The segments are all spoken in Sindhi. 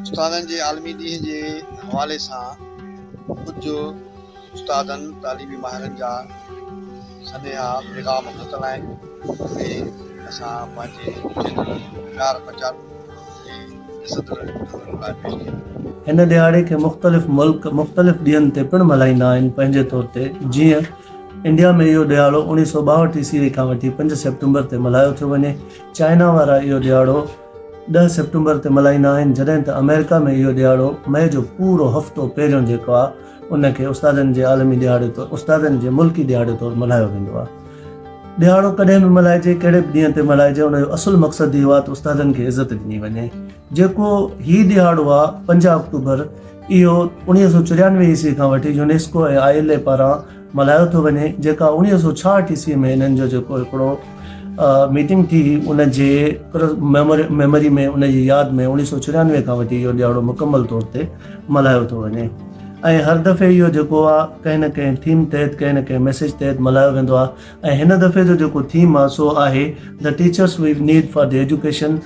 استادن جي عالمي ڏينهن جي حوالي سان ڪجهه استادن، تعليمي ماهرن جا سنيها پيغام پھتل آهن، اهي اسان پنهنجي چينل پيار پرچار جي ڏسندڙن ٻڌندڙن لاء پيش ڪيون ٿا. هن ڏهاڙي کي مختلف ملڪ مختلف ڏينهن تي پڻ ملهائيندا آهن پنهنجي طور تي جيئن انڊيا ۾ اهو ڏهاڙو 1962 عيسوي کان وٺي پنج سيپٽمبر تي ملهايو ٿيو وڃي چائنا وارا اهو ڏهاڙو ڏهه سيپٽمبر تي ملهائيندا آهن جڏهن ته آمريڪا ۾ اهو ڏهاڙو مئي جو پورو هفتو پهريون جيڪو آهي ان کي استادن جي عالمي ڏهاڙي طور استادن جي ملڪي ڏهاڙي طور ملهايو ويندو آهي. ڏهاڙو ڪڏهن به ملهائجي ڪهڙي به ڏينهن تي ملهائجي ان جو اصل مقصد اهو آهي ته استادن کي عزت ڏني وڃي. جيڪو هي ڏهاڙو آهي پنج آڪٽوبر اهو 1994 عيسوي کان وٺي يونيسڪو ۽ I L اي پاران ملهايو ٿو وڃي جيڪا 1966 عيسوي ۾ انهن جو جيڪو هڪڙو ميٽنگ ٿي هئي ان جي ميموري ۾ ان جي ياد ۾ 1994 کان وٺي اهو ڏهاڙو مڪمل طور تي ملهايو ٿو وڃي ۽ هر دفعي اهو جيڪو آ ڪنهن نه ڪنهن ٿيم تحت ڪنهن نه ڪنهن ميسيج تحت ملهايو ويندو آ ۽ هن دفعي جو جيڪو ٿيم آ سو آهي The Teachers We Need for the Education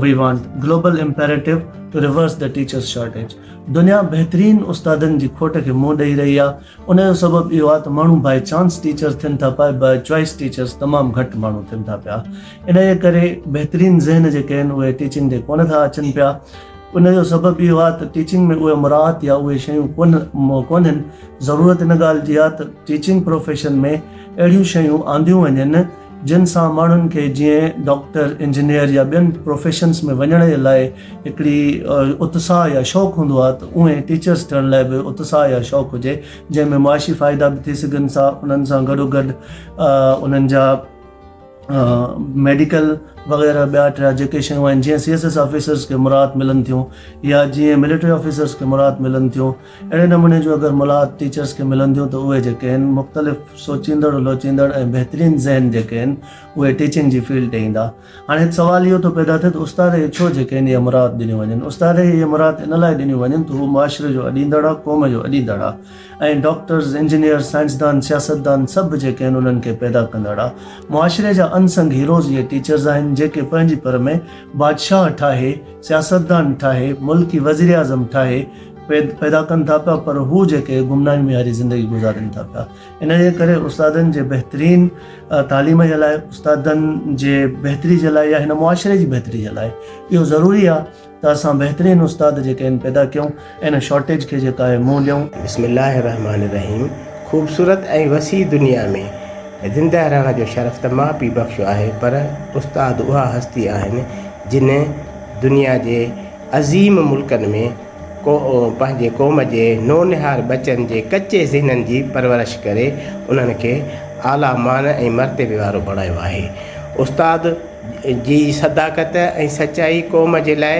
We Want، Global Imperative to Reverse the Teachers Shortage. دنيا بهترين استادن جي کوٽ کي منهن ڏئي رهي آ ان جو سبب اهو آ ته ماڻهو باء چانس ٽيچرز ٿين ٿا پيا باء چوائس ٽيچرز تمام گهٽ ماڻهو ٿين ٿا پيا ان جي ڪري بهترين ذهن جيڪي آهن اهي ٽيچنگ ڏي ڪونه ٿا اچن پيا ان جو سبب اهو آهي ته ٽيچنگ ۾ اهي مراعات يا اهي شيون ڪونهن. ضرورت ان ڳالهه جي آهي ته ٽيچنگ پروفيشن ۾ اهڙيون شيون آنديون وڃن جن سان ماڻهن کي جيئن ڊاڪٽر، انجنيئر يا ٻين پروفيشنس ۾ وڃڻ جي لاء هڪڙي اتساهه يا شوق هوندو آهي ته اونهي ٽيچرس ٿيڻ لاء به اتساهه يا شوق هجي جنهن ۾ معاشي فائدا به ٿي سگهن ٿا انهن سان گڏوگڏ انهن جا ميڊيڪل وغيره ٻيا ٽيا جيڪي شيون آهن جيئن سي ايس ايس آفيسرس کي مراعات ملن ٿيون يا جيئن ملٽري آفيسرس کي مراعات ملن ٿيون اهڙي نموني جون اگر مراعات ٽيچرس کي ملنديون ته اهي جيڪي آهن مختلف سوچيندڙ لوچيندڙ ۽ بهترين ذهن جيڪي آهن اهي ٽيچنگ جي فيلڊ ڏي ايندا هاڻي هت سوال اهو ٿو پيدا ٿئي ته استاد کي ڇو جيڪي آهن اهي مراعات ڏنيون وڃن استاد کي اهي مراعات ان لاء ڏنيون وڃن ته هو معاشري جو اڏيندڙ آهي قوم جو اڏيندڙ آهي ۽ ڊاڪٽرز، انجنيئرز، سائنسدان، سياستدان سڀ جيڪي آهن انهن کي پيدا ڪندڙ آ. معاشري جا ان سنگ هيروز اهي ٽيچرز آهن جيڪي پنهنجي پر ۾ بادشاهه ٺاهي، سياستدان ٺاهي، ملڪي وزيراعظم ٺاهي پيدا ڪن ٿا پيا پر هو جيڪي گمنامي واري زندگي گذارين ٿا پيا. ان جي ڪري استادن جي بهترين تعليم جي لاء استادن جي بهتري جي لاء يا هن معاشري جي بهتري جي لاء اهو ضروري آ ته اسان بهترين استاد جيڪي آهن پيدا ڪيون ۽ ان شارٽيج کي جيڪا آهي منهن ڏيون. بسم الله الرحمٰن الرحيم خوبصورت ۽ وسيع دنيا ۾ زنده رهڻ جو شرف ته ماء پيء بخشيو آهي پر استاد اها هستي آهن جن دنيا جي عظيم ملڪن ۾ پنهنجي قوم جي نونهار ٻچن جي ڪچي ذهنن جي پرورش ڪري انهن کي اعليٰ مان ۽ مرتبي وارو بڻايو آهي. استاد جي صداقت ۽ سچائي قوم جي لاء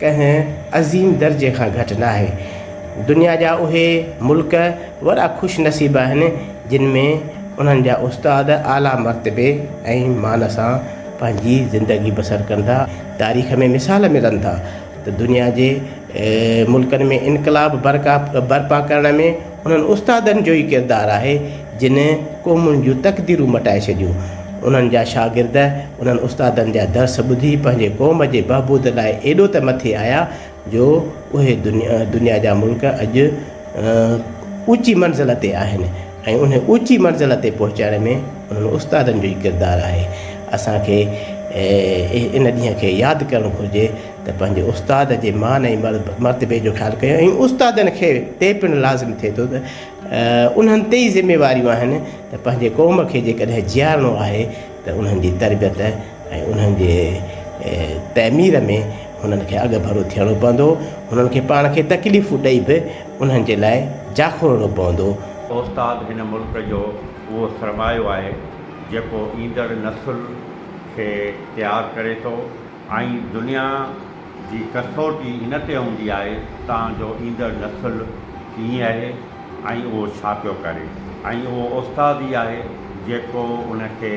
ڪنهن عظيم درجي کان گهٽ ناهي. دنيا جا اهي ملڪ وڏا خوش نصيب آهن جن ۾ انهن جا استاد اعليٰ مرتبي ۽ مان سان پنهنجي زندگي بسر ڪن ٿا. تاريخ ۾ مثال ملن ٿا ته دنيا جي ملڪن ۾ انقلاب برپا ڪرڻ ۾ انهن استادن جو ئي ڪردار آهي جن قومن جون تقديرون مٽائي ڇڏيون. انهن جا شاگرد انهن استادن جا درس ٻڌي پنهنجي قوم جي بهبود لاء ايڏو ته مٿي آيا جو اهي دنيا جا ملڪ اڄ اوچي منزل تي آهن ۽ انهي اوچي منزل تي پهچائڻ ۾ انهن استادن جو ئي ڪردار آهي. اسان کي ان ڏينهن کي ياد ڪرڻ گهرجي ته پنهنجي استاد جي مان ۽ مرتبي جو خيال ڪيون ۽ استادن کي تي پڻ لازم ٿئي ٿو ته انهن تي ئي ذميواريون آهن ته پنهنجي قوم کي جيڪڏهن جيارڻو آهي ته انهن جي تربيت ۽ انهن جي تعمير ۾ هنن کي اڳڀرو ٿيڻو پوندو، هنن کي پاڻ کي تڪليفون ڏئي به انهن جي لاء جاکوڙڻو پوندو. استاد هن ملڪ جو اهو سرمايو آهي جيڪو ايندڙ نسل کي تيار ڪري ٿو ۽ دنيا جي ڪسوٽي ان تي هوندي آهي تان جو ايندڙ نسل ڪيئن آهي ۽ اهو ڇا پيو ڪري ۽ اهو استاد ئي آهي جيڪو ان کي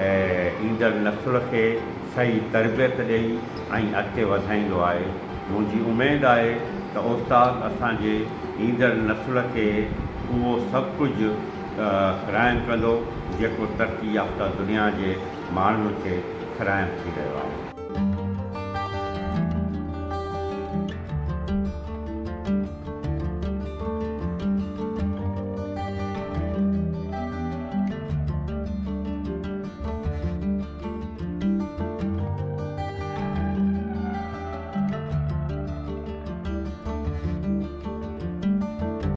ايندڙ نسل کي صحيح تربيت ڏئي ۽ اڳتي وڌائيندو آهي منهنجي اميد آهي ته استاد اسان جي ايندڙ نسل کي اهو سڀ ڪجهه فراهم ڪندو جيڪو ترقي يافته دنيا جي ماڻهن کي فراهم ٿي رهيو آهي.